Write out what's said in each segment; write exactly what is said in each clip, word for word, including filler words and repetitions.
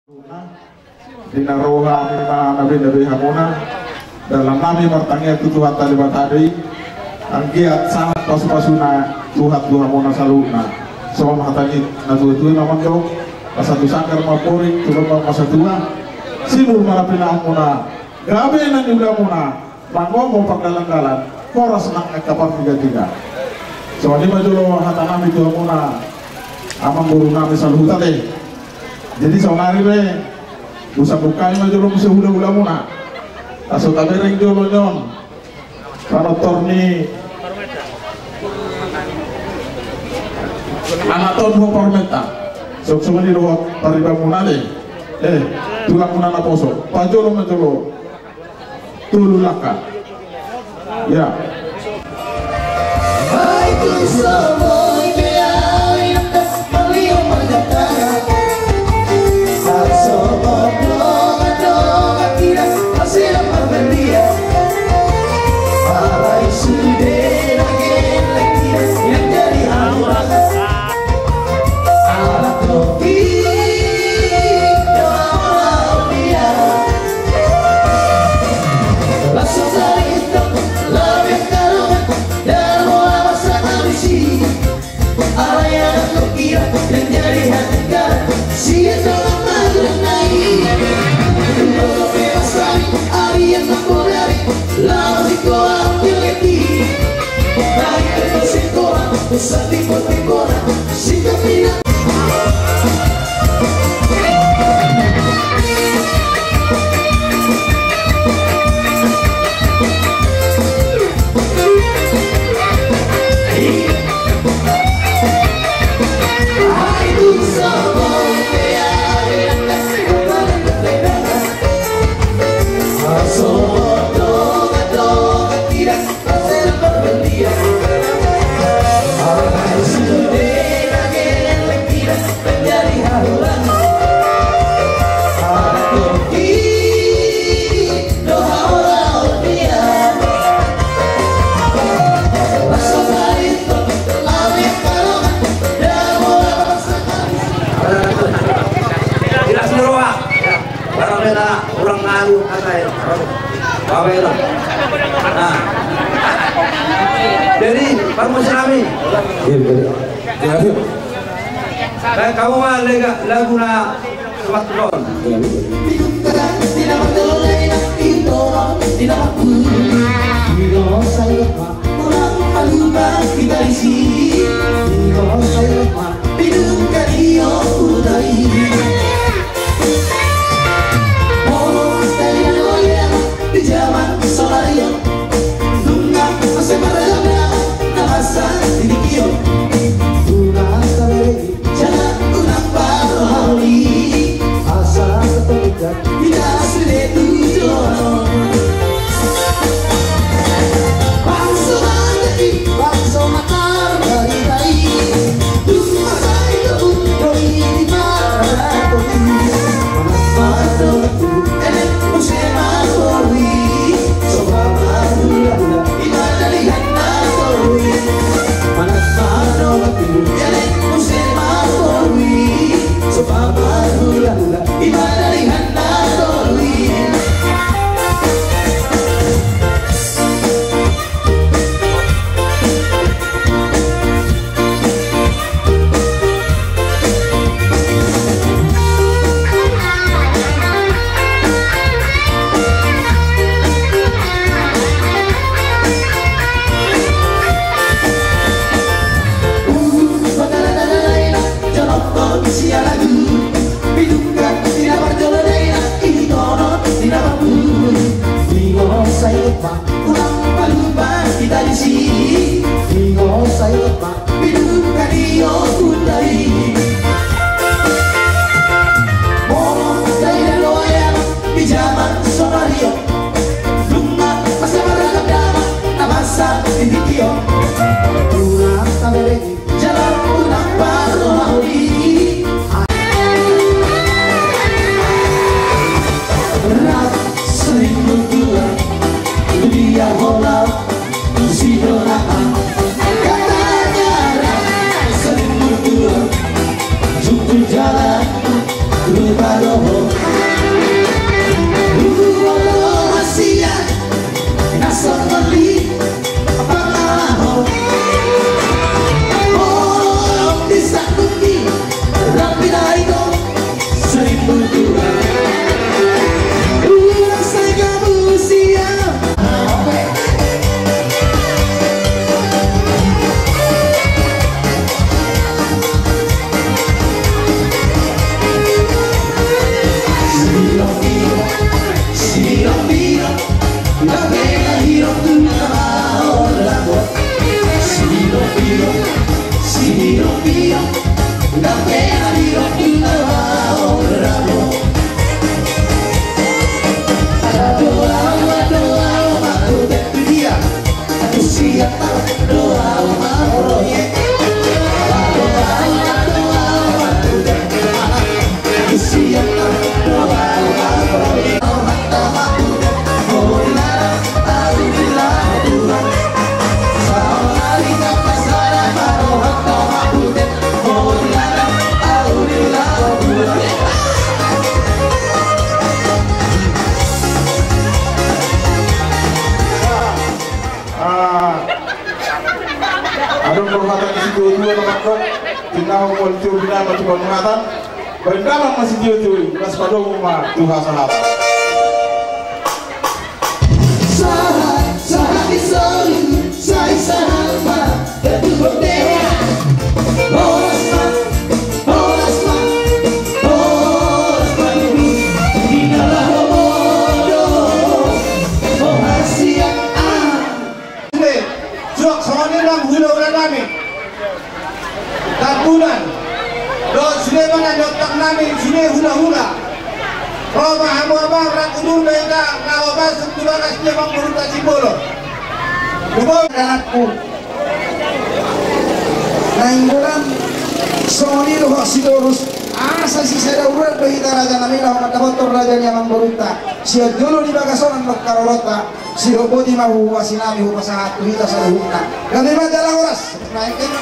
Di na roha ni na nabe-nabe hamuna, dalan nami martangiang tu Tuhanta Debata do i, anggiat sahat pasu-pasuna Tuhan tu hamuna saluhutna. Songon hata ni na tua-tua na mandok, asa tu sanggar ma amporik, tu lomo ma satua, sinur ma na pinahanmuna, gabe na niulamuna, mangomo pardalan-dalan, horas nang angka partiga-tiga. Songon i ma jolo hata nami tu hamuna, amangboru nami saluhut ate. Jadi saonari be, husambut hami ma jolo muse hula-hulamuna. Asa tabereng jolo nion panortor ni anak tondi dohot parmenta. Songon i dohot paribanmuna be. Eh, tulangmuna naposo. Pajolo ma jolo. Tolu langka. Ya. Jelas ni roha. Para mena orang ngalu atai. Bapak itu. Nah. Jadi, parmusik nami. Baik, kamu mah lega lagu na semat kon. Ah, adong do hata ni situatua na mandok, tinahu mol tio bina ma tu pamungatan. Baen damang ma sitiotio i, las padomu ma tu hasahatan. Sahat, sahat ni solu, sai sahat ma. Sude, suang songon i nang hulahula nami. Tambunan. Dohot sude ma na niotak nami, sude hulahula. Ro ma hamu amang rap udur do hita na laho masuk tu bagas ni amangborunta Simbolon. Tubu. Anakku. Nainggolan songon i dohot sitorus, asa sisada urat do hita raja nami laho mandapothon raja ni amangborunta. Sian jolo di bagas on annon haroroanta, sidok boti ma huhuasi nami hupasahat tu hita saluhutna. Gabe ma jala horas. Naeng ima.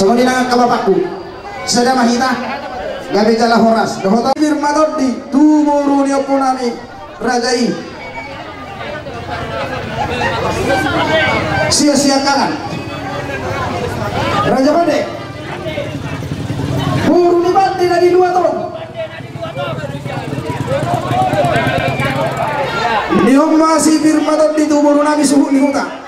Songon i nang angka bapakku. Sada ma hita. Gabe jala horas. Dohot sipir ma tondi tu boru ni ompunami raja i. Sia-sia kangan. Raja Pande. Boru ni Pande na di luat on. Nihon ma sipir ma tondi tu borunami suhut ni huta.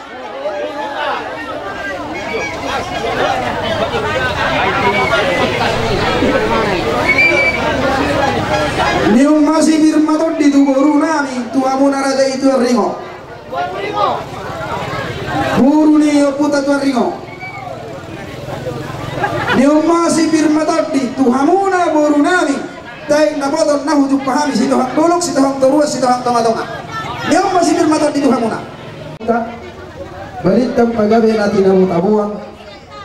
Nihon ma sipir ma tondi tu borunami tu hamuna raja i Tuan Ringo. Boru ni ompunta Tuan Ringo. Nihon ma sipir ma tondi tu hamuna borunami. Daeng na boton na hujumpa hami sitohang dolok, sitohang toruan, sitohang tonga-tonga. Nihon ma sipir ma tondi tu hamuna. Balintang ma gabe na tinabo-taboan.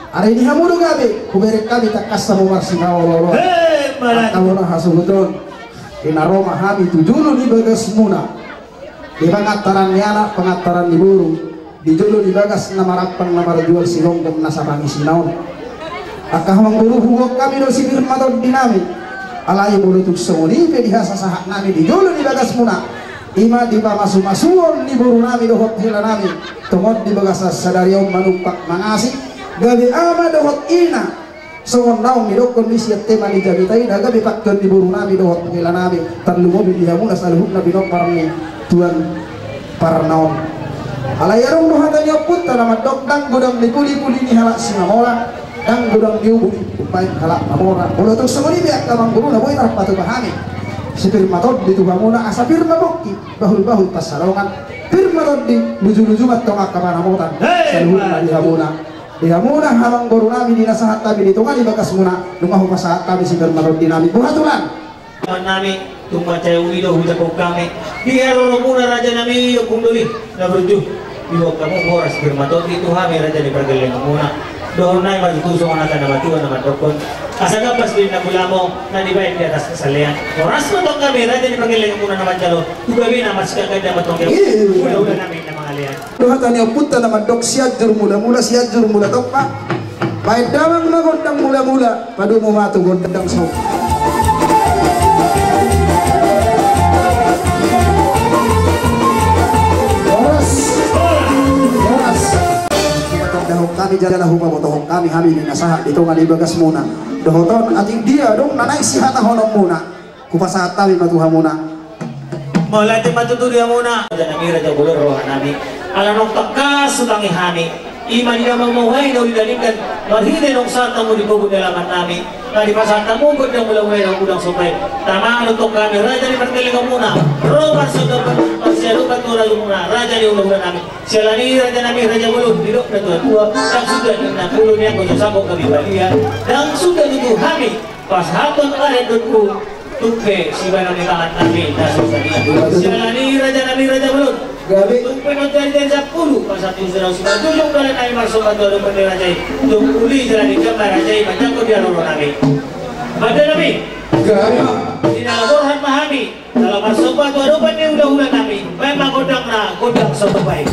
Ari ni hamu do gabe hubereng hami tangkas hamu marsimaol-oloan. He, marang. Angka bona hasuhuton. Di na ro ma hami tu jolo ni bagasmuna. Di pangantaran ni anak, pangantaran ni boru, di jolo ni bagas na marampang na marjual sigomgom na sapangisi na on. Angka amangboru, huboan hami do sipir ma tondinami. Alai molo tung songon i pe di hasasahatnami di jolo ni bagasmuna, i ma di pamasu-masuon ni borunami dohot helanami, tongon di bagasan sadari on manumpak mangasi, gabe ama dohot ina. Songon naung nidokkon ni sian tema ni jamita i, na gabe pangkeon ni borunami dohot helanami, tarlumobi di hamuna saluhutna pinompar ni Tuan Parnaon. Alai adong do hata ni ompunta na mandok, ndang godang ni puli-puli ni halak Simamora, ndang godang ni ubu ni umbaen halak na mora. Molo tung songon i pe angka amangboru na boi tarpatupa hami, sipir ma tondi tu hamuna, asa pir ma pongki, bahul-bahul pansalongan, pir ma tondi, luju-luju ma antong angka panamotan. Hei, saluhutna di hamuna. Di hamuna amangborunami, di na sahat hami di tonga ni bagasmuna, nunga hupasahat hami sipir ma tondinami. Boha tulang? Nami, tung mansai uli do hujangkon hami di haroromuna rajanami, Ompung Doli na burju. Diboan hamu horas sipir ma tondi tu hami raja ni pargellengonmuna. Dohononnami ma tutu songon hata na matua na mandokkon: Asa gambas do ninna gulamo na nibaen di atas salean, horas ma antong hami raja ni pargellengonmuna na manjalo tu gabena, marsigaganda ma antong di hula-hulanami na mangalean. Do hata ni ompunta na mandok: Sianjur mula-mula, Sianjur mula tompa. Baen damang ma gondang mula-mula, padomu ma tu gondang somba. Horas. Horas. Hupatondahon hami jala hupabotohon hami, hami di na sahat di tonga ni bagasmuna. Dohot on, atik dia adong na naeng sihatahononmuna, hupasahat hami ma tu hamuna. Mauliate ma tutu di hamuna. Rajanami, raja bolon rohanami. Ala naung tangkas hutangi hami, i ma di na mamauhai na uli na denggan marhite naung sahat hamu di bobot ni alamannami, na dipasahat hamu gondang mula-mula dohot gondang somba i. Tama do antong hami raja ni pargellengonmuna, ro marsiadopan, marsiadopan tu raja muna, raja ni hula-hulanami. Siala ni i rajanami, raja bolon, didok na tua-tua, ndang suda ninna mulu ni anggo so sambok gabe balia, ndang suda tutu hami pasahathon ari dohot tung pe sibahenon ni tangannami na so sadia. Siala ni i rajanami, raja bolon, tung pe na jadi-jadi sampulu pasahat tu sura, sipatujung dalan nami marsomba tu adopan ni raja i. Tung uli jala denggan ma raja i manjangkon di haroronami. Pandenami, di na laborhan ma hami. Jala marsomba tu adopan ni hula-hulanami, baen ma gondangna, gondang somba i.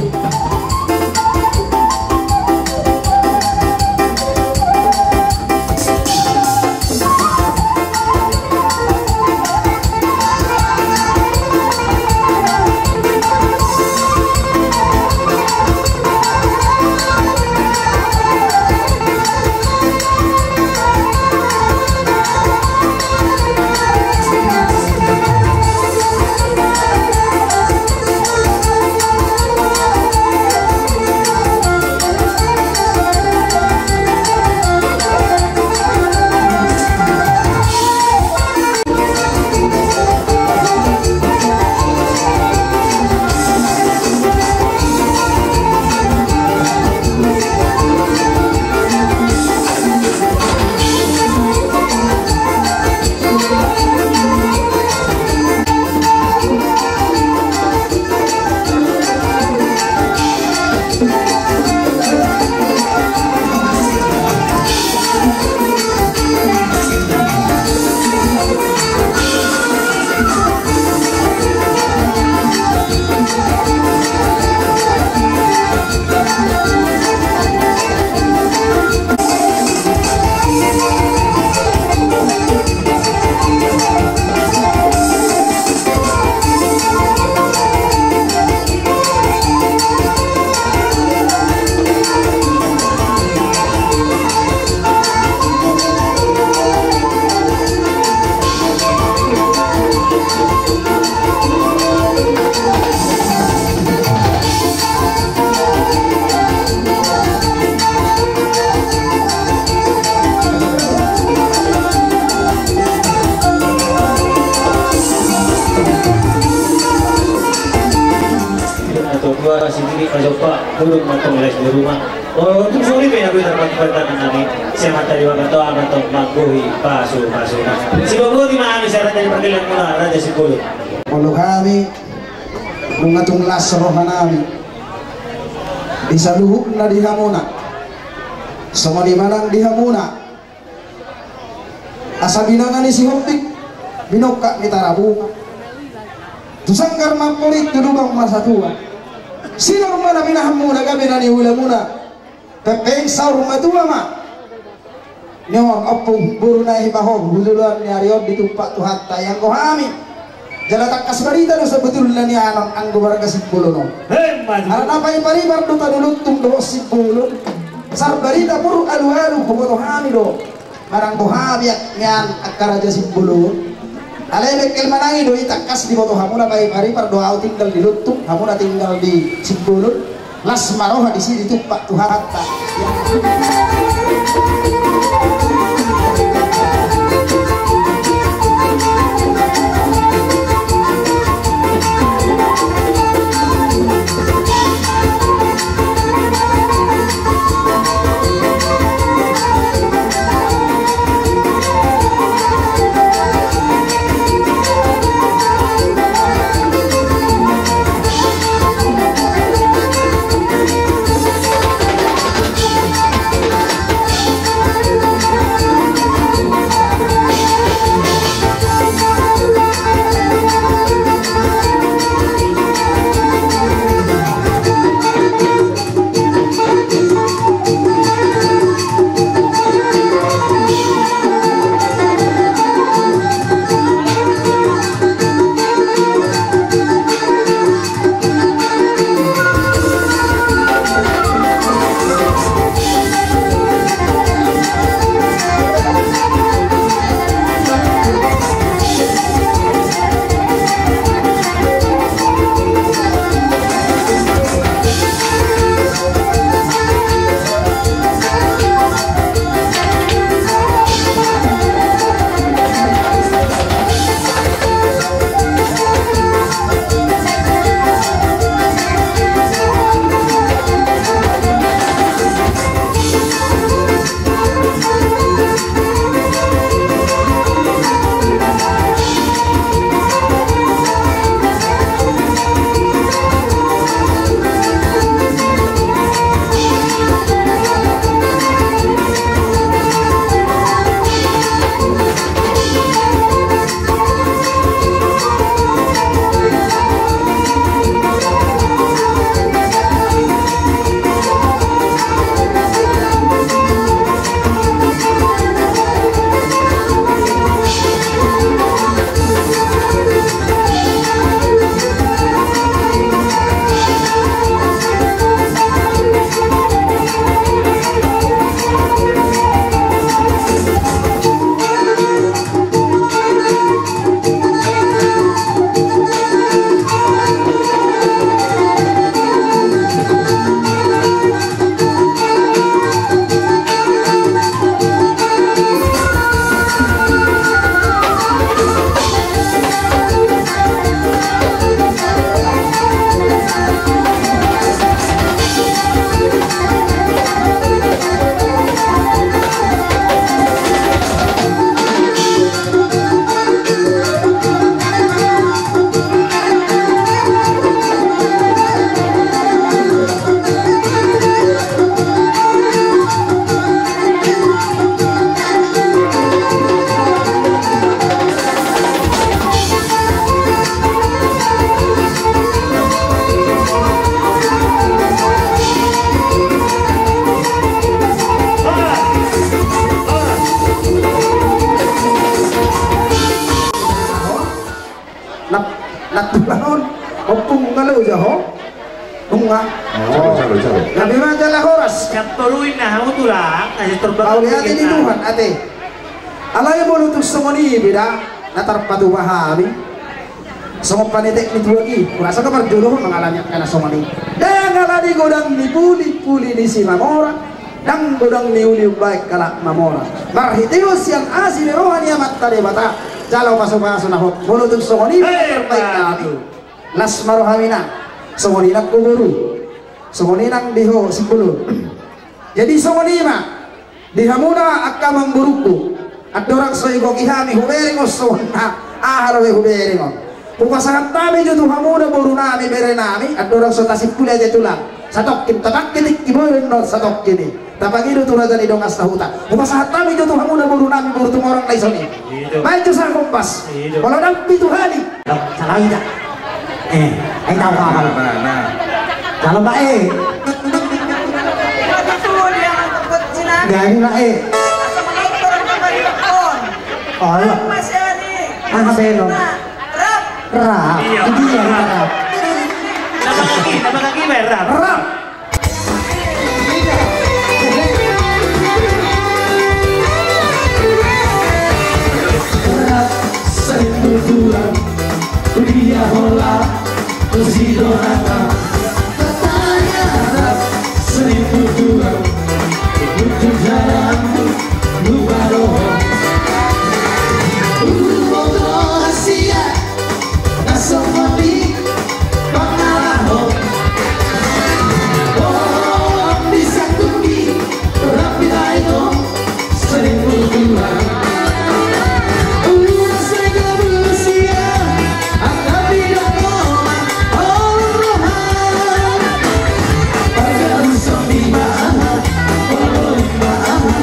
Pajompa, huduk mantong las di rumah. Oh, tung suri pe na beta mantong pantangan nami. Siamanta di bapa toa mantong manggohi pasu-pasuna. Siboboti ma hami syarat dari pargellengmuna Raja Sipulun. Molo hami nunga tung las rohanami di saluhutna di hamuna. Songon i ma nang di hamuna. Asa binanga ni Sihombing, binongkak ni Tarabunga. Tu sanggar ma amporik, tu lubang ma satua. Sinur ma na pinahanmuna, gabe na niulamuna. Pepeng saur matua ma. Nion ompung boru na hibahon, hujuluan ni ari on ditumpak Tuhanta. Ianggo hami jala tangkas barita do sabotulna nian on anggo marga Simbolon on. Ala na paipar-ipar do tano Lontung dohot Simbolon. Sar barita pur alu-alu huboto hami do manang boha biak nian angka raja Simbolon. Alai bengkel manang i do i tangkas diboto hamu na paipar-ipar do, au tinggal di Lontung, hamu na tinggal di Simbolon. Las ma roha disi ditumpak Tuhanta. Nang, nang tulang on, ompung ngalo jaho. Nunga. Oh, jalo, jalo. Gabe ma jala horas. Siap tolu inna hamu tulang, na sitor. Mauliate di Tuhan, ate. Alai molo tung songon i beda, na tarpatupa hami. Songon panetek ni tuak i, kurasa do parjolo mangalani angka na songon i. Ndang ala ni godang ni puli, puli ni Simamora. Ndang godang ni uli umbahen halak mamora. Marhitehon sian asi ni roha ni Amanta Debata, jalo pasupasu na hot. Molo tung songon i, eh, tarbaen hami. Las ma rohami nang. Songon i nang ho boru. Songon i nang di ho Simbolon. Jadi songon i ma di hamuna angka amangborungku. Andorang so digohi hami hubereng on songon na aha do be hubereng on. Hupasahat hami jo tu hamuna borunami berenami, andorang so tasimpuli aja tulang. Satongkin tapangke tingki, boi do on satongkin i. Tapangido tu raja ni dongan sahuta. Hupasahat hami jo tu hamuna borunami boru Tumorang na dison i. Baen jo saha kompas. Molo dampi tu hami. Sala ida. Eh, ai tau hahal. Sala bae. Jadi bae. Olo. Aha be on? Rap. Rap. Iya. Itu ya rap. Tambah lagi, tambah lagi, Mer, rap. Rap. Rap, sering berjuang, dia hola, terus hidorata. Katanya rap, sering berjuang, butuh jalan, lupa roh. Urumoto asia, nasomoni, pangalaho. Oh, bisa tuki, rapi laino, sering berjuang. Udah saya berusia, angka tidak mau, oh, rohan. Pada usah di mana, oh, di mana.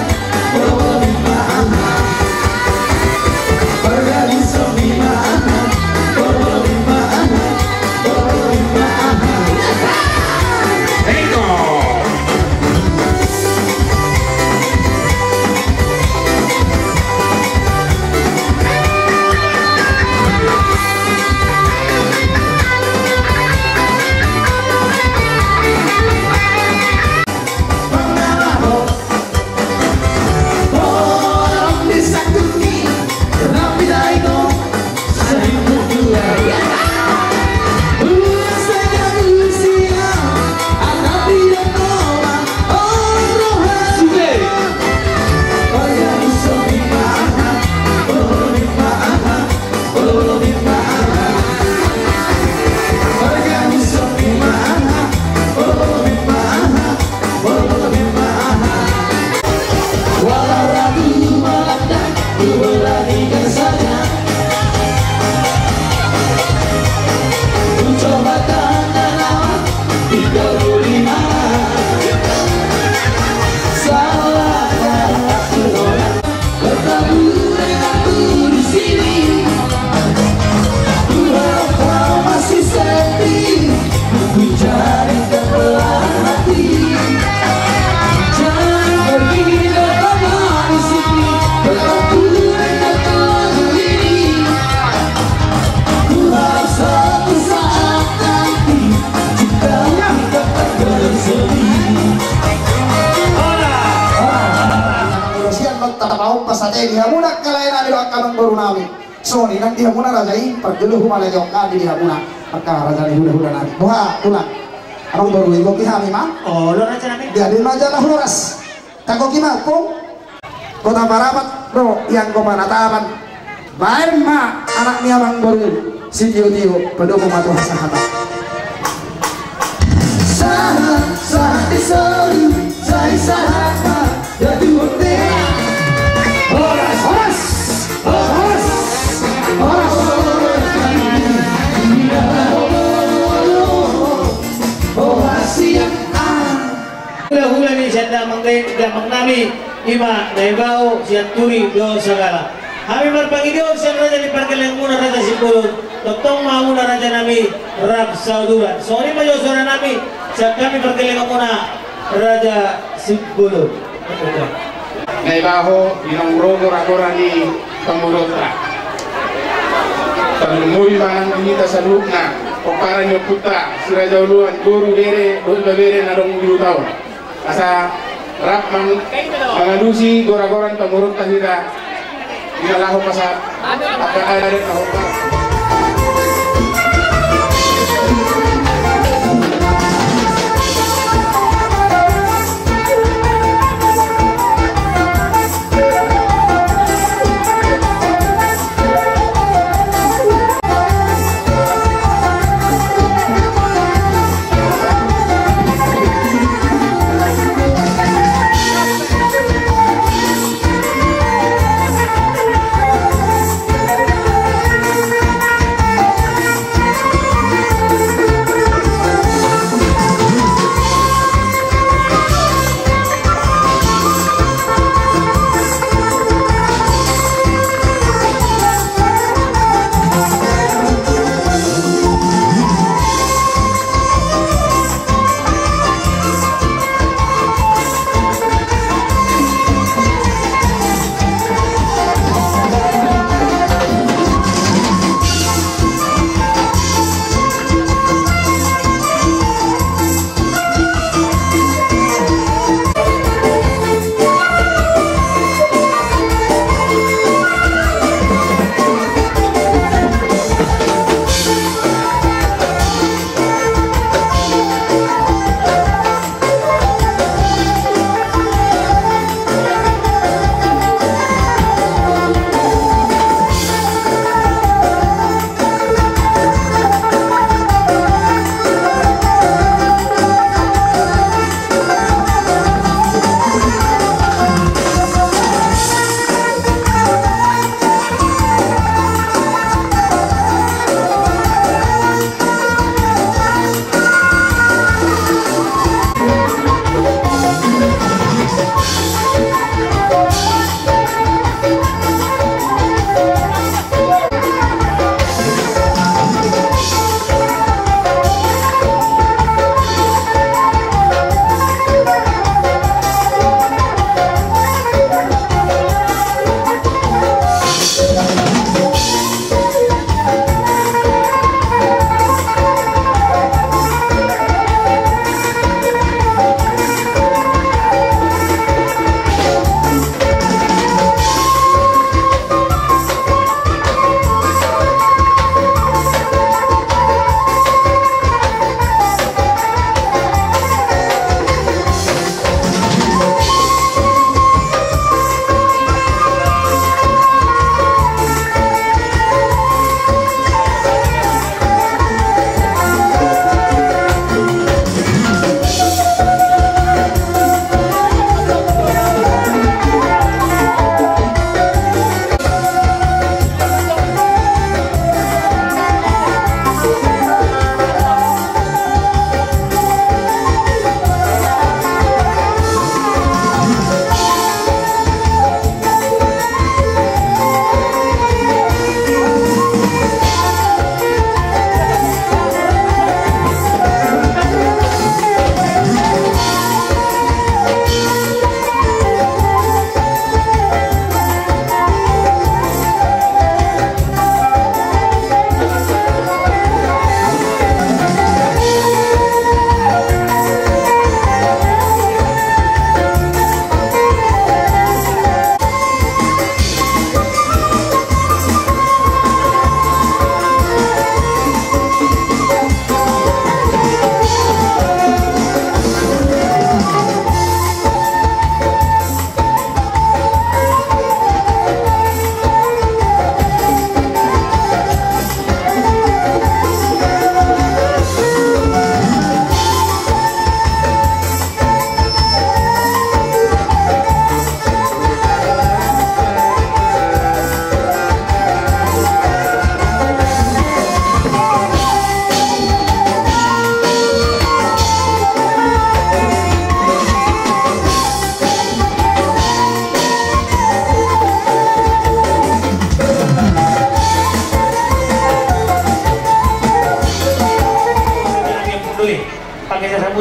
Sian do tapaompas ate di hamuna angka lae nami dohot angka amangboru nami. Songon i nang di hamuna raja i, parjolo humala jongkon di hamuna angka raja ni hulahula nami. Boha tulang, amangboru, digohi hami ma? Olo raja nami. Jadi ma jala horas. Tagohi ma, Ompung. Kota Parapat do ianggo panatapan. Baen ma anak ni amangboru sitiotio, padomu ma tu hasahatan. Sahat, sahat di solu, sai sahat ma. Ya Tuhan, horas, horas, horas, horas. Horas sian. Hulahula ni sian damang, damang nami, i ma Naibaho, Sianturi dohot Sagala. Hami marpangidoan sian raja ni pargellenganmuna Raja Simbolon, tongtong ma hamuna raja nami rap sauduran. Songon i ma jo suara nami sian hami pargellenganmuna Raja Simbolon. Naibaho, inong ro, goragora ni pamoruonta. Tarlumobi ma nang di hita saluhutna, pomparan ni ompunta Si Raja Oloan, boru, bere dohot ibebere na adong di huta on. Asa rap mang-, mangalusi goragora ni pamoruonta hita. Di na laho pasahat angka adat na hombar.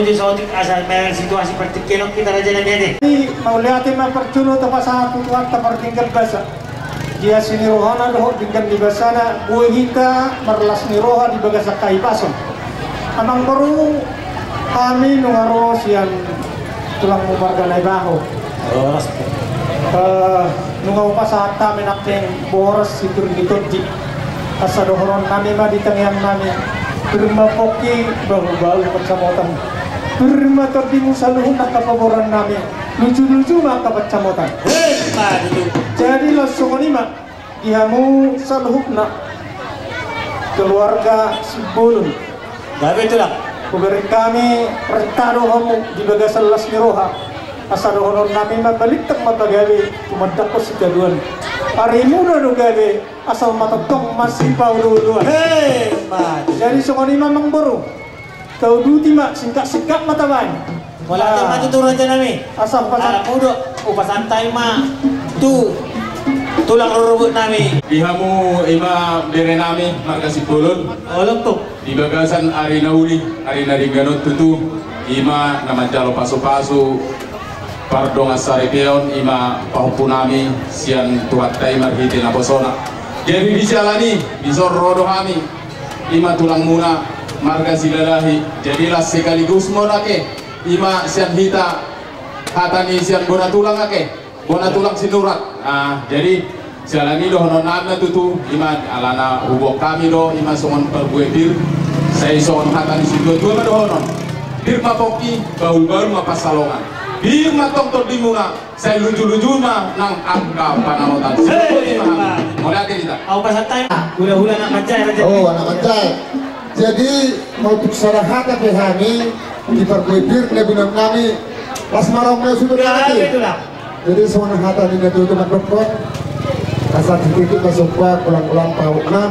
Di saotik asa mela situasi partingkian on hita raja nami ate. Mauliate ma parjolo tapasahat tu Tuhanta pardenggan basa. Di asi ni rohana dohot denggan ni basana boi hita marlas ni roha di bagasan hahipason. Amangboru, hami nunga ro sian tulangmu marga Naibaho. Horas. Eh, nunga hupasahat hami nangkin boras si pir ni tondi. Asa dohonon nami ma di tangiang nami: Pir ma pongki, bahul-bahul pansamotan. Pir ma tondimu saluhutna angka pamoruon nami. Luju-luju ma angka pansamotan. Hei, ma tutu. Jadi laos songon i ma di hamu saluhutna keluarga Simbolon. Gabe tulang. Hubereng hami renta do hamu di bagasan las ni roha. Asa dohonon nami ma balintang ma pagabe tumandangkon sitadoan. Arimuna do gabe asal ma tongtong masipaolo-oloan. Hei, ma. Jadi songon i ma amangboru. Tauduti ma singkat-singkat ma tabaen. Mauliate ma tutu raja nami. Asa hupasahat. Ala mudo hupasahat hami ma tu tulang rorobot nami. Di hamu ima bere nami marga Simbolon. Olo, tutu. Di bagasan ari na uli, ari na denggan on tutu, ima na manjalo pasu-pasu pardongan saripeon, ima pahompu nami sian Tuhanta i marhite naposona. Jadi di siala ni i, dison ro do hami, ima tulangmuna marga Silalahi. Jadi laos sekaligus ma on ake, ima sian hita, hata ni sian bona tulang ake. Bona tulang Sinurat. Ah, jadi siala ni i dohonon nami ma tutu, ima alana huboan hami do ima songon parbue pir. Sai songon hata ni situa-tua ma dohonon: Pir ma pongki, bahul-bahul ma pansalongan. Pir ma tong tondimuna, sai luju-luju ma nang angka pansamotan. Hei, ima. Mauliate hita. Au pasantai. Hula-hula anak manjae raja. Oh, anak manjae. Jadi, mau tuk sada hata pe hami di parbue pir na binoan nami. Las ma raja sudah. Ya, hati. Betul lah. Jadi songon hata ni na tutu mandok on, asa titik na somba, golang-golang pahompu na,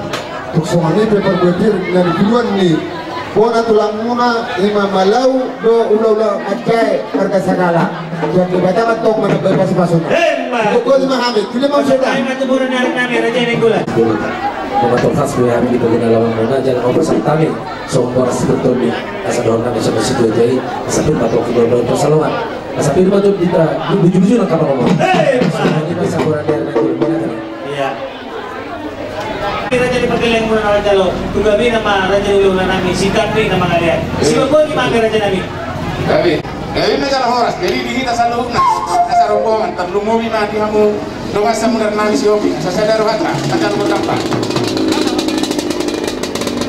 tung songon i pe parbue pir na di tujuan ni bona tulangmuna, ima Malau dohot hula-hula manjae marga Sagala. Tuhan Debata ma tong manambai pasu-pasuna. Emma. Pokokna ima hami, tidak mau setan. Ima tu bona ni anak nami, Raja Nainggolan. Pematur khas be hami di paguna lawang nona, jala mau pasahat hami songon boras si pir ni tondi. Asa dohonon nami songon situa-tua i, asa pir ma tong tondimuna, bahul-bahul pansalongan. Asa pir ma tondimuna, luju-luju nang angka pangomoan. Hei, Pak. Songon i ma saboran di ari na uli, mana tadi? Iya. Raja ni pargeleng muna raja lo. Tu gabe nama raja ni ulu nami, si Tapi nama kalian. Iya. Si Bapak gimana raja nami? Gabe. Gabe ma jala horas. Jadi di hita saluhutna, na sarombongan, tarlumobi ma di hamu dongan samunar nami si Opi, asa sada rohanta, sada rohanta.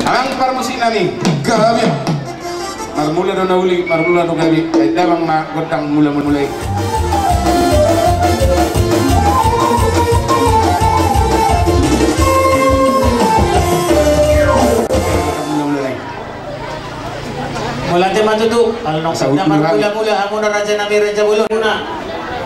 Amang parmusik nami, gabe. Marmula do na uli, marmula do gabe, ai damang ma gondang mula-mula i. Mauliate ma tutu, ala nunga saut na marmula-mula hamuna raja nami raja bolon muna.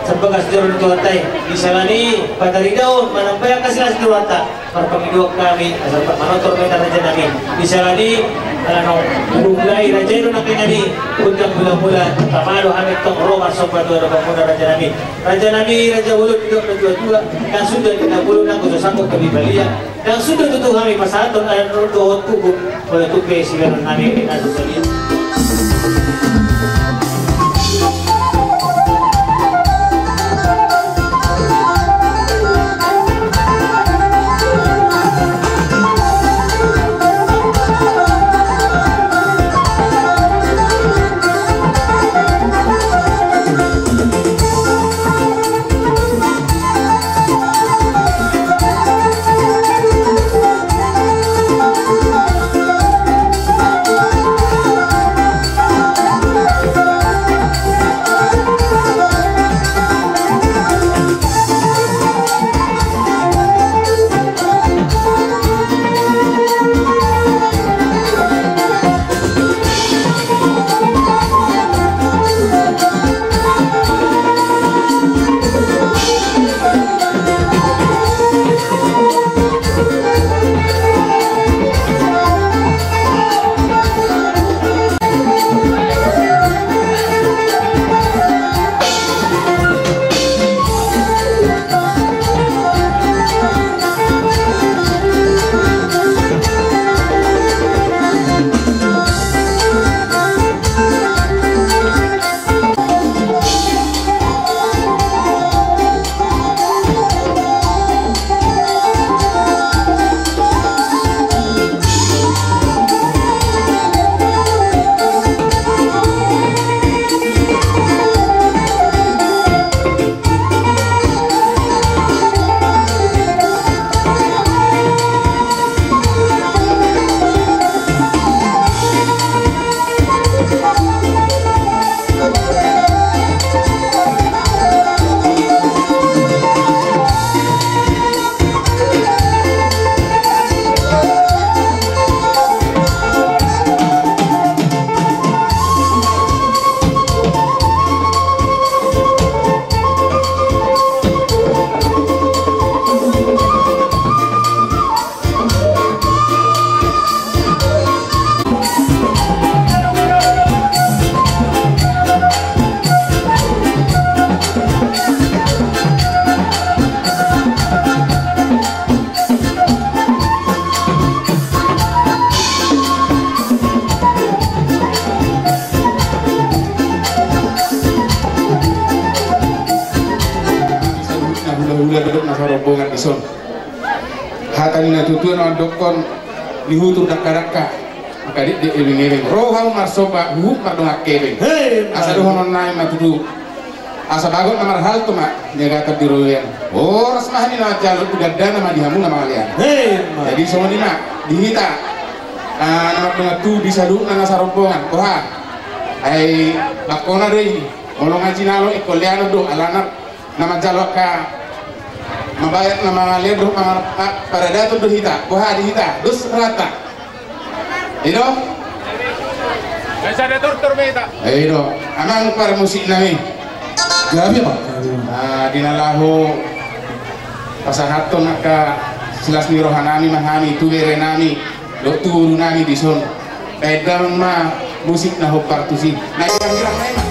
Sabagas joro ni Tuhanta i, di siala ni i, pataridaon, manambai angka silas ni rohanta. Marpangidoan hami, asa tarmanortor ma hita raja nami. Di siala ni i, ala nunga mulai raja i do nangkiningan i, gondang mula-mula, tama do hami tong ro marsomba tu adopanmuna raja nami. Raja nami, raja bolon, didok na tua-tua, na suda di na bolon, na goso sangkot gabe balian. Ndang suda tutu hami pasahathon adat dohot uhum, molo tung pe sibahenon nami na so sadia. Hula dodok na sarombongan dison. Hata ni natuatua na mandokkon, dihutur dangkadangka, angka dekdek ebeng-ebeng. Ro hamu marsomba, huhut mardongan kebeng. Asa dohonon nami ma tutu. Asa bagot na marhalto ma niagatan di robean. Horas ma hami na manjalo, tu gandana ma di hamu na mangalean. Jadi songon i ma di hita na mardongan tubu di saluhutna na sarombongan. Boha? Ai bangkona do i. Molo nga jinalo ingkon leanon do alana na manjalo angka mambayar na mangalean dohot paradaton do hita. Boha di hita? Dos rohanta. I do? Biasa ada tortor beta. I do. Amang parmusik nami. Gabe apa? Di na laho pasahathon angka silas ni roha nami ma hami tu bere nami dohot tu boru nami dison. Baen damang ma musik na hombar tusi. Na i ma, girang na i ma.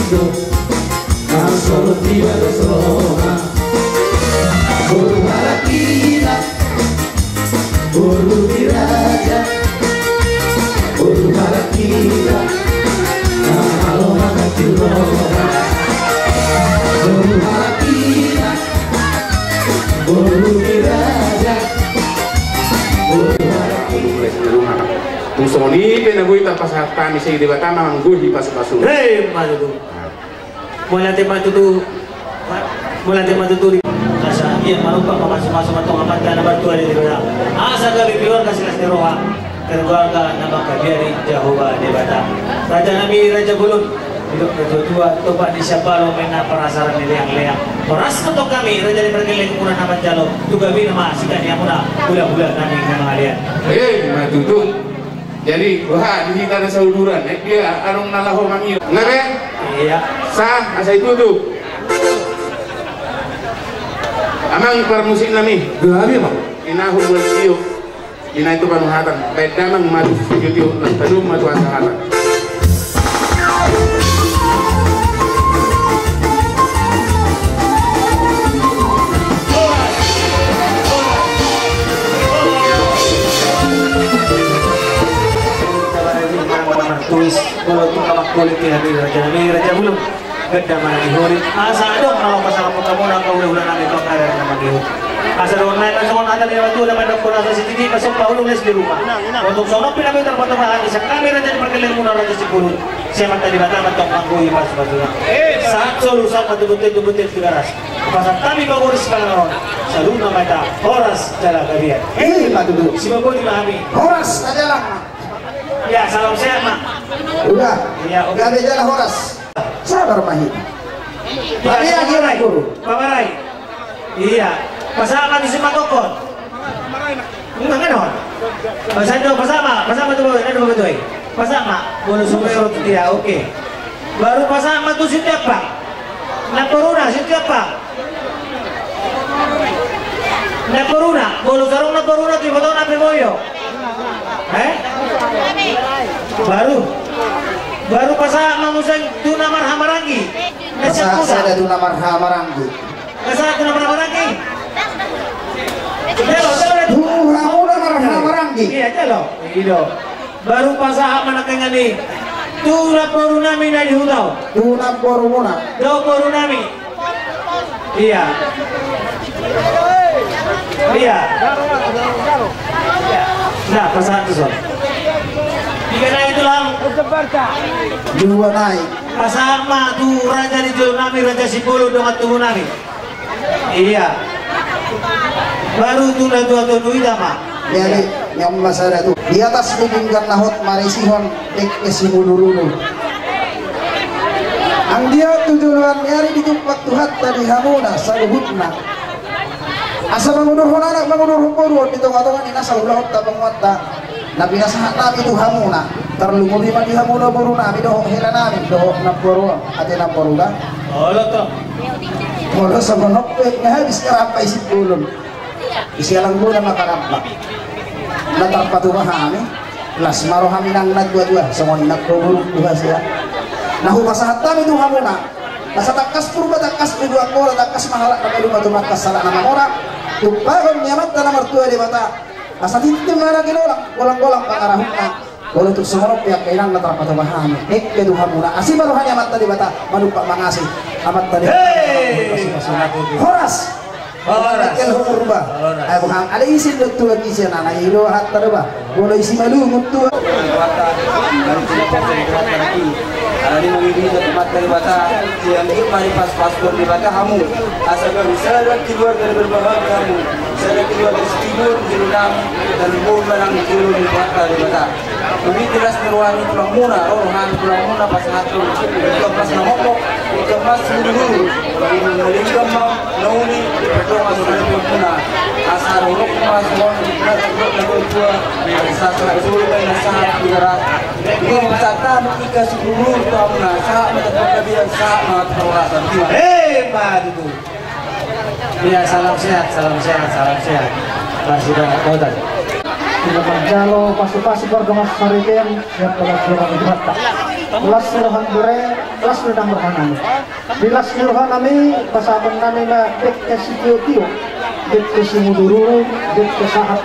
Boru halak ina, boru ni raja, boru halak ina, na malo manganju roha. Boru halak ina, boru ni raja, boru halak ina. Tung songon i pe na boi tapasahat hami, sai Debata ma manggohi pasupasu. Hei, maju tu. Mauliate ma tutu. Mauliate ma tutu. Asa ia manumpak mamasumasu ma tong Amanta na martua Debata. Asa gabe keluarga silas ni roha, keluarga na mangkabiari Jahowa Debata. Raja nami, raja bolon, didok natuatua, topak ni siambalo, mena parasaran ni leangleang. Horas ma tong hami, raja ni pargellengmuna na manjalo, tu gabena ma sian hamuna hulahula nami na mangalean. Eh, ma tutu. Jadi, wah, di hita na sauduran, eh, dia adong na laho mangido. Nga be? Iya. Sa, asa itutu. Amang parmusik nami. Gabe, Amang. Inahum mulak tio. Ina itu panuhatan. Baen damang ma tu tio-tio, na tadok ma tu hasahatan. Tuis, molo tung na mangkoling ke hami raja nami, raja bolon. Ganda ma na di hori. Asa adong na laho pasahat hamuna, angka hulahula nami, tu angka ari na mangihut. Asa dohonon nai ma songon hata ni natuatua na mandok, asa sititi ma somba, hulung les di ruma. Unang songon on pe na boi tarpatupa hami sian hami raja ni pargellengmuna, raja Simbolon. Sai Amanta Debata ma tong manggohi pasupasuna. Sahat solu, sahat ma tu bontean, tu bontean Tigaras. Pasahat hami pamoris panganon, saluhutna ma hita horas jala gabean. Eh, ma tutu. Sibaboti ma hami. Horas jala. Ya, salam sehat ma. Udah. Iya, oke. Gabe jala horas. Sabar ma hita. Iya, Pak Marai. Iya. Pasahat ma tusi ma tongkon. Enggak, enggak dong. Pasahat do, pasahat ma, pasahat ma tu bawah, ada bawah tu, eh. Pasahat ma, bolon sumero tu dia, oke. Baru pasahat ma tu si Tiapang. Namboruna, si Tiapang. Namboruna, bolon sarung namboruna, tu ibotona pe boyo. Eh? Baru. Baru pasahat ma muse tu na marhahamaranggi. Pasahat sada tu na marhahamaranggi. Pasahat tu na marhahamaranggi. Jalo, jalo. Tu hamuna marhahamaranggi. Iya, jalo. Ido. Baru pasahat ma nangkaningan i tu namboru nami na di huta on. Tu namboru muna. Dohot boru nami. Iya. Iya. Nah, pasahat tu son. Tiga nai tulang. Dua nai. Pasahat ma tu raja ni jolo nami, raja Simbolon dongan tubu nami. Iya. Baru tu natuatua ni huta ma. Jadi, nyom masada tu. Di atas ni pinggan na hot marisihon, dengke simudurudul. Anggiat tu joloan ni ari ditumpak Tuhanta di hamuna saluhutna. Asa mangudurhon anak, mangudurhon boru on di tongatonga ni nasa ulaonta panguatta. Na pinasahat nami tu hamuna, tarlumobi ma di hamuna boru nami dohot hela nami dohot namboru on, ate namboru da. Olo to. Molo songon on pe nga habis karamba i Simbolon. Isi alang bona ma karamba. Na tarpatupa hami. Las ma rohami nang natuatua songon nang boru tu hasea. Na hupasahat hami tu hamuna. Asa tangkas Purba, tangkas Purba Angkola, tangkas ma halak na maduma, tumangkas halak na mamora. Tumpagon ni Amanta na martua Debata. Asa tintin ma na ginolang, golanggolang pangarahutna. Molo tung songon on pe angka inang na tarpatupa hami, dengke tu hamuna, asi ma roha ni Amanta Debata manumpak mangasi. Amanta Debata. Hei! Horas. Horas. Dengke ho Purba. Horas. Ai boha, alai isi do tulang isi anak, i do hata do ba. Molo isi malungun tu. Alani mangibina tu Amanta Debata, sian i mari pas-pas tu Debata hamu. Asa gabe sada keluarga na berbahagia hamu. Sada keluarga sitidur di jolo nami, dan boi manang di jolo ni Amanta Debata. Mangihut las ni roha ni tulangmuna, roha ni tulangmuna pasahathon. Tongkas na mokok, tongkas na dulu. Mangihut na denggan ma na uli, tongkas na denggan muna. Asa rohok ma songon na tongkok na tua, asa sasar sulu na sahat di darat. Ini pasahat hami ika sipulur tu hamuna, sahat ma tu panggabean, sahat ma tu parhorasan. Hei, ma tutu. Iya, salam sehat, salam sehat, salam sehat. Masih banyak kota. Kita manjalo pasu-pasu pardongan saritem, siap pada suara Tuhanta. Las ni roha ni bere, las ni nang roha nami. Di las ni roha nami, pasahaton nami ma dengke sitio-tio, dengke simudur-udur, dengke sahat.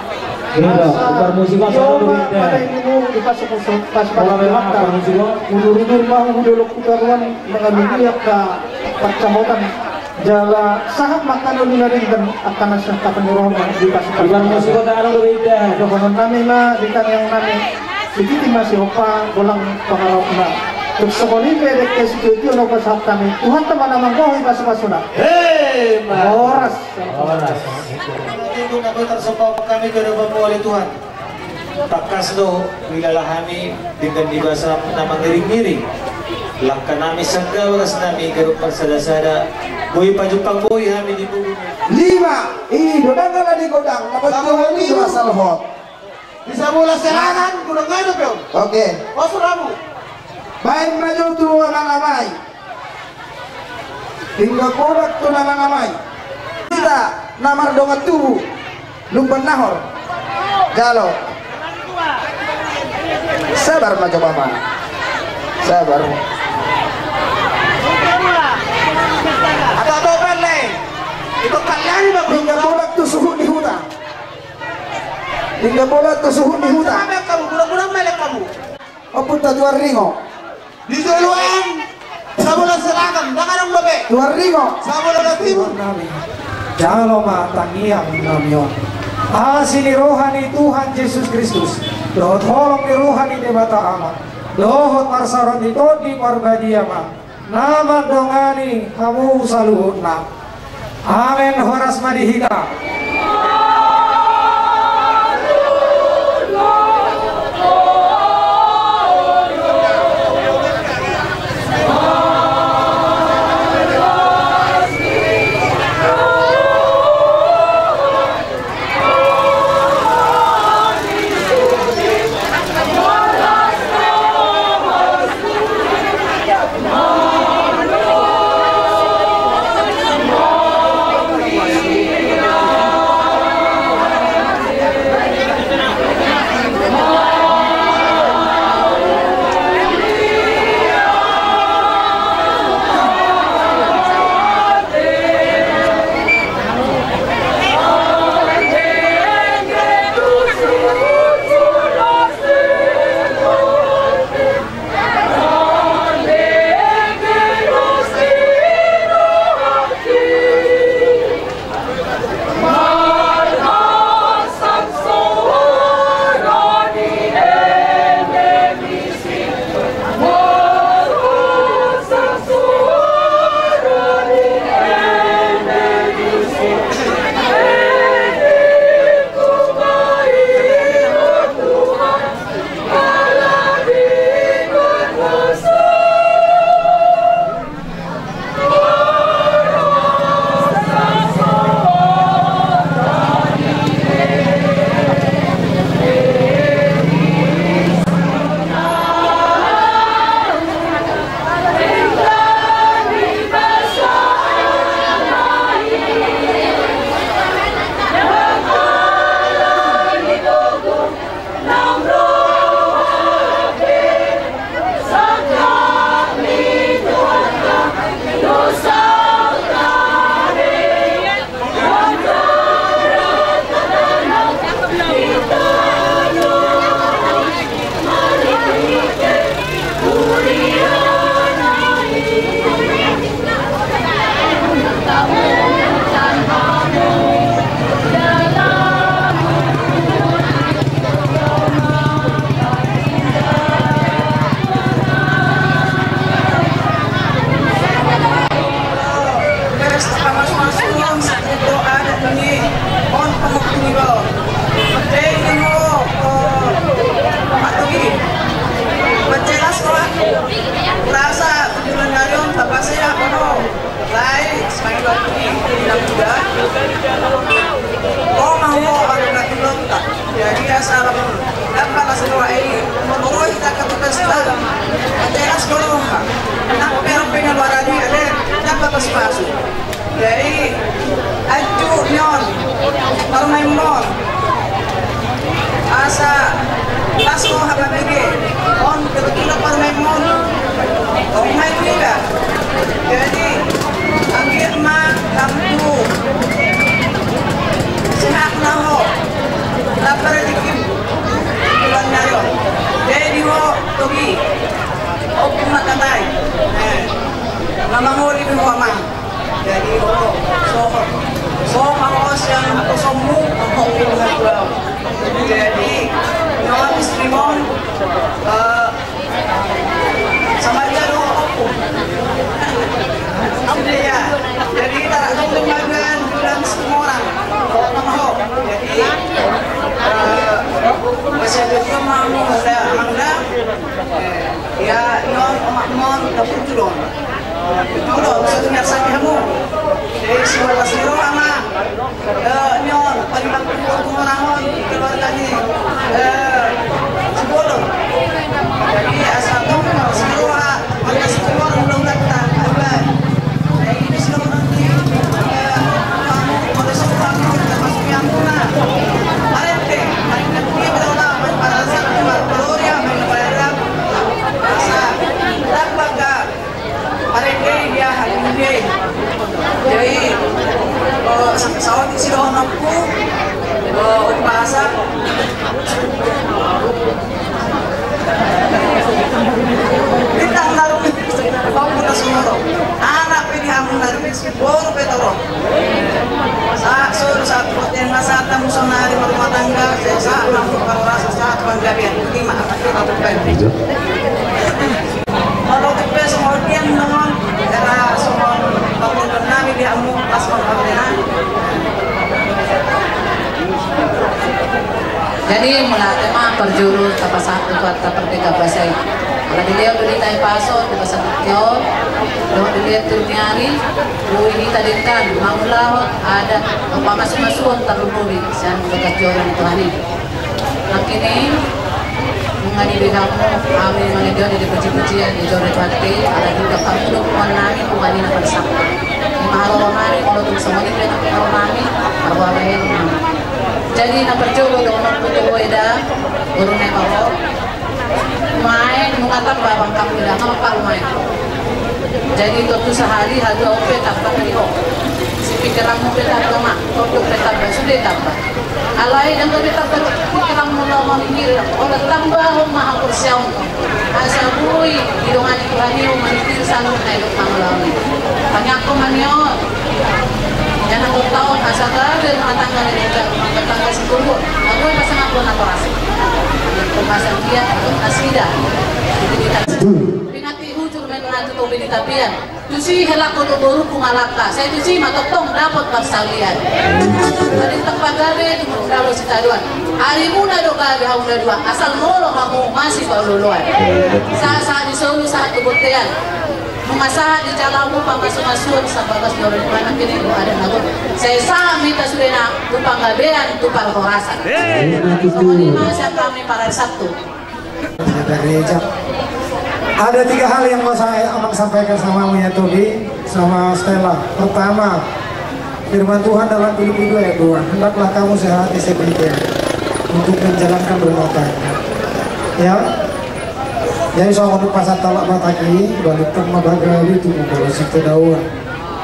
Asa, umbar musik, Mas, tio ma, pada ini mu, di pasu-pasu, pasu-pasu, udur-udur ma, udur-udur, mangalului angka pansamotan. Jala sahat ma angka na niula ni dengke, angka na sangkap ni roha ma di pasu-pasu. Umbar musik, kota anu do beda. Dohonon nami ma di tangiang nami. Sititi ma sihompa, golang pangaraupna. Tung songon i pe dengke sitio-tio na hupasahat hami, Tuhanta ma na manggohi pasu-pasuna. Hei, ma. Horas. Horas. Tinggal na tarsomba hami kepada Tuhan. Tangkas do huhilala hami denggan ni basa na mangiring-iring. Langka nami sangga, bagas nami ganup marsada-sada. Boi pajumpang boi hami di pudi. Lima, i do dang ala di godang, na penting hami do asal hot. Di sabola selatan, godang ngai do pe on. Oke. Pos ramu. Baen ma jo tu amang amai. Denggan bolak tu amang amai. Hita na mardongan tubu, Lumban Nahor. Jalo. Sabar ma jo, Bapa. Sabar. Atau topan le. Itu kalian, Bapa. Denggan bolak tu suhut ni huta. Denggan bolak tu suhut ni huta. Sampai kamu, guna-guna melek kamu. Ompunta Tuan Ringo. Di joloan sabola selatan, dang adong dope. Tuan Ringo. Sabola timur. Jalo ma tangiang nami on. Asi ni roha ni Tuhan Jesus Kristus, dohot holong ni roha ni Debata Ama, dohot parsaoran ni Tondi Parbadia ma na mandongani hamu saluhutna. Amen. Horas ma di hita. Rasa tujuan dari on, tapasea kono. Lai, sebagai waktu ini, tidak muda. Oh, mau orang nggak dulu, tak. Jadi, asal, dapat lah semua ini. Menurut kita ke tugas kita. Jelas dulu, ha. Nak, pero pengen luar tadi, ada, dapat pas masuk. Jadi, ancu, nyon, parmain mon. Asa, pas mau apa lagi? On, kebetulan parmain mon. Oke, baik. Jadi, anggiat ma lam tu sehat na ho, lam parejeki bulan na ro. Jadi ho, Togi, ompung ma tatai. Eh, na mangoli be ho, amang. Jadi ho, sohot. Sohot ma ho sian kosongmu, ho. Jadi, nyawa istrimon, eh, sama dia dua ompung. Iya. Jadi, tak ada ompung bagian bilang semua orang. Ho, ho. Jadi, eh, masih ada juga mau, ada, ada. Ya, non, omak mon, dapur tu don. Tu don, satu nyak sakit hamu. Jadi, semua pasti roh ama. Eh, nyon, paling bagus tu orang on, keluarga ni. Eh, sepuluh. Jadi, asal tu, semua roh, maka semua orang belum datang. Apa? Jadi, ini sudah menanti. Eh, kamu, kalau semua kamu, termasuk yang murah. Parente, parente, dia berdoa, para satu, para gloria, para Asa, dapat ka parende dia hari ini. Jadi, eh, sa-, saut isi dohononku, eh, umpasa. Bintang lalu, kau pun semua. Anak pilih kamu dari Boru pe torop. Sa, so, sa, poten na sa, tamu sonari marumah tangga, sa, sa, mampu parorasa, sa, panggabean. Ima, apa kita tuh, Pak? Iya. Kalau tuh, Pak, semua dia nonton, era semua panggabean nami dia mau pas panggabean. Jadi, mauliate ma parjolo tapasahat tu Tuhanta Pardenggan Basa i. Ala dilehon do hita i paso, di bagasan tingki on, dohot dilehon tu ni ari, boi hita denggan mangulahon adat, pamasumasuon tarlumobi sian bagas joro ni Tuhan i. Nangkin i, nunga dibeha hamu, hami mangidoni di pujipujian di joro ni Tuhanta i, ala di hita parmuduk nami, punguan ni na parsahap. Ima haroro nami, molo tung songon i pe na haroro nami, margoar bahen nami. Jadi na parjolo dohononku tu ho eda, boru ni ho. Umaeng nunga tamba bangkang eda, nga parumaeng. Jadi tontu sahali hatuaon pe tamba di ho. Sipingkiranmu pe tamba ma, tondok pe tamba, sude tamba. Alai ndang gabe tamba pingkiranmu laho mamingkiri, olo tamba ho ma haporseaonmu. Asa boi didongani Tuhan i ho maningkiri saluhut na didok mangulahon i. Tangiangkon ma nion. Jala tongtong asa gabe rumah tangga ni denggan, rumah tangga sitoruon. Nga boi pasangaphon natorasik. Tangiangkon ma asa dia, nasida. Jadi kita pingati hujur main ratu topi di tapian. Tusi hela kodo boru pungalangka, sai tusi ma tongtong dapot parsaulian. Paling tong pagabe tumundalo sitadoan. Arimuna do gabe hamu na dua, asal molo hamu masipaolooloan. Sahat-sahat ni solu sahat tu bontean. Nunga sahat di jalamu pamasumasuon sian bagas joro ni Tuhan i, nangkin i do adat na gok. Sai sahat ma hita sudena tu panggabean tu parhorasan. Songon i ma sian hami parari satu. Ada tiga hal yang mau saya, Amang, sampaikan sama Muya Tobi, sama Stella. Pertama, firman Tuhan dalam Filipi dua ayat dua, "Hendaklah kamu sehati seperti itu untuk menjalankan rumah tangga." Ya. Jadi songon pasahat Batak i, balik tong ma bagabe tumundalo sitadoan.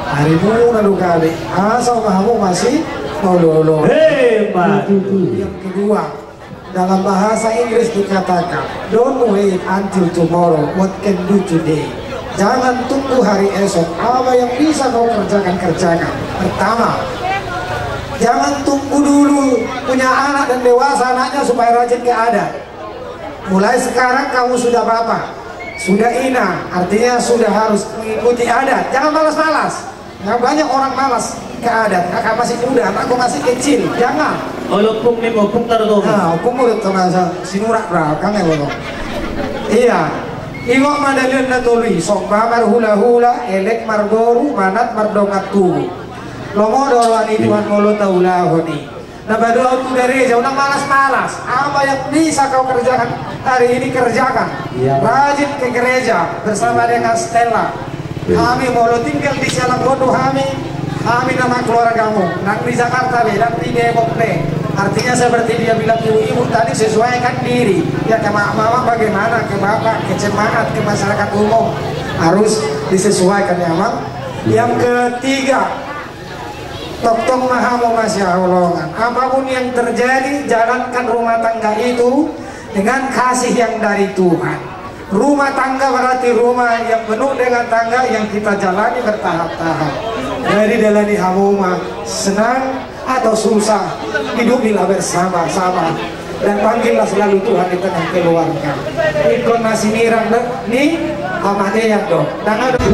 Arimuna do gabe, asa ma hamu masipaolooloan. Hebat. Yang kedua, dalam bahasa Inggris dikatakan, "Don't wait until tomorrow, what can do today." Jangan tunggu hari esok, apa yang bisa kau kerjakan, kerjakan. Pertama, jangan tunggu dulu punya anak dan dewasa anaknya supaya rajin ke adat. Mulai sekarang kamu sudah bapak, sudah ina, artinya sudah harus mengikuti adat. Jangan malas-malas. Nah, banyak orang malas ke adat, kakak masih muda, anakku masih kecil, jangan. Olo ompung ni, ompung tarutung. Nah, ompung murid tuh masa sinurak berapa kan ya, Bang? Iya. Ingot ma dalihan na tolu i, somba marhulahula, elek marboru, manat mardongan tubu. Lomo do roha ni Tuhan molo taulahon i. Na paduahon tu gareja, unang malas-malas. Apa yang bisa kau kerjakan hari ini, kerjakan. Iya. Rajin ke gereja bersama dengan Stella. Iya. Hami molo tinggal di Sialang Gondu hami, hami nama keluargamu. Nang di Jakarta be, nang di Depok be. Artinya seperti dia bilang ibu-ibu tadi, sesuaikan diri. Ya ke mama bagaimana, ke bapak, ke jemaat, ke masyarakat umum. Harus disesuaikan ya, Amang. Yang ketiga, tongtong ma hamu masihaholongan. Apapun yang terjadi, jalankan rumah tangga itu dengan kasih yang dari Tuhan. Rumah tangga berarti rumah yang penuh dengan tangga yang kita jalani bertahap-tahap. Jadi, dalani hamu ma senang atau susah, hidupilah bersama-sama dan panggillah selalu Tuhan di tengah keluarga. Ingkon na sinirang ni hamatean do. Dang adong.